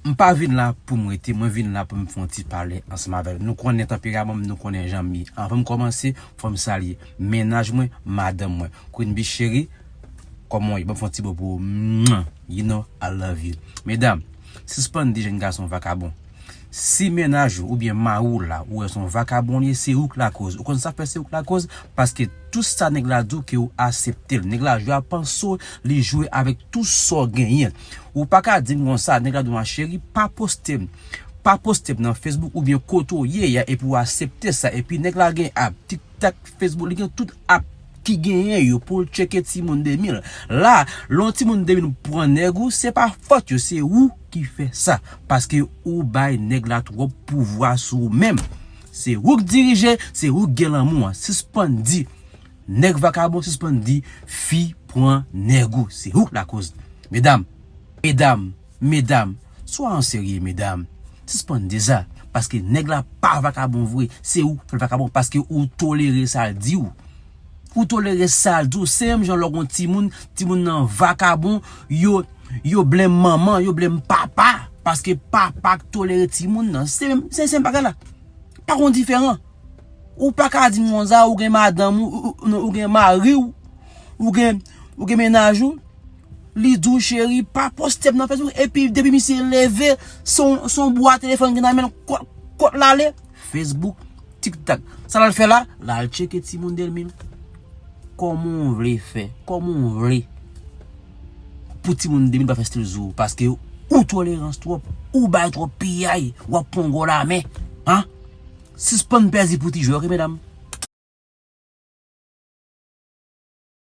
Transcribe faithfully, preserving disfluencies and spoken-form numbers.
M pa vin la pou m rete, mwen vin la pou m fè yon ti pale ansanm avè nou. Nou konnen tanperaman m, nou konnen jan m ye. Anvan m kòmanse, fò m salye mennaj mwen, madanm mwen. Queen Bee cheri, kòman w ye? Ban m fè yon ti bo pou ou. Mwah! You know I love you. Medam, sispann di jèn gason vakabon. Si mennaj ou oubyen mari w la, ou wè se yon vakabon li ye, se ou k lakoz. Ou konn sa k fè se ou k lakoz? Paske tout sa nèg la di w ke ou asepte l. Nèg la jwe a panse w, li jwe avèk tout sa w genyen. Ou pa ka di m konsa, nèg la di w, ma chérie, pa poste m. Pa poste m nan Facebook oubyen kote w ye a, epi w asepte sa. Epi nèg la gen app, TikTok, Facebook, li gen tout app ki genyen yo pou l tcheke timoun de mil. La, lè yon timoun de mil pran nèg ou, se pa fòt yo, se ou ki fè sa. Paske ou bay nèg la twòp pouvwa sou ou menm. Se ou k dirije, se ou k gen lanmou an. Sispann di nèg vakabon, sispann di fi pran nèg ou. Se ou k lakoz. Medam, medam, medam, swa an serye, medam. Sispann di sa. Paske nèg la pa vakabon vre. Se ou k fè l vakabon paske ou tolere sa l di w. Ou tolere sa l di w. Se menm jan lè w gon timoun, timoun nan vakabon, yo, yo blenm manman, yo blenm papa. Paske papa k tolere timoun nan. Se menm, se, se menm bagay la. Pa gon diferan. Ou pa ka di m konsa, ou gen madanm ou, ou, ou, non, ou gen mari w, ou gen, ou gen mennaj ou. Li di w, cheri, pa poste m nan Facebook. Epi depi misye leve, se yon, se yon bwa telefòn ki nan men l, kot, kot l ale? Facebook, TikTok. Sa l al fè la? L al tcheke timoun de mil. Kòman w vle fè? Kòman w vle pou timoun de mil pa fè stil sou ou? Paske ou tolerans twòp, ou bay twòp piyay, w ap pran gwo lamen. An? Sispann pèdi pou ti jwè, oke, medam?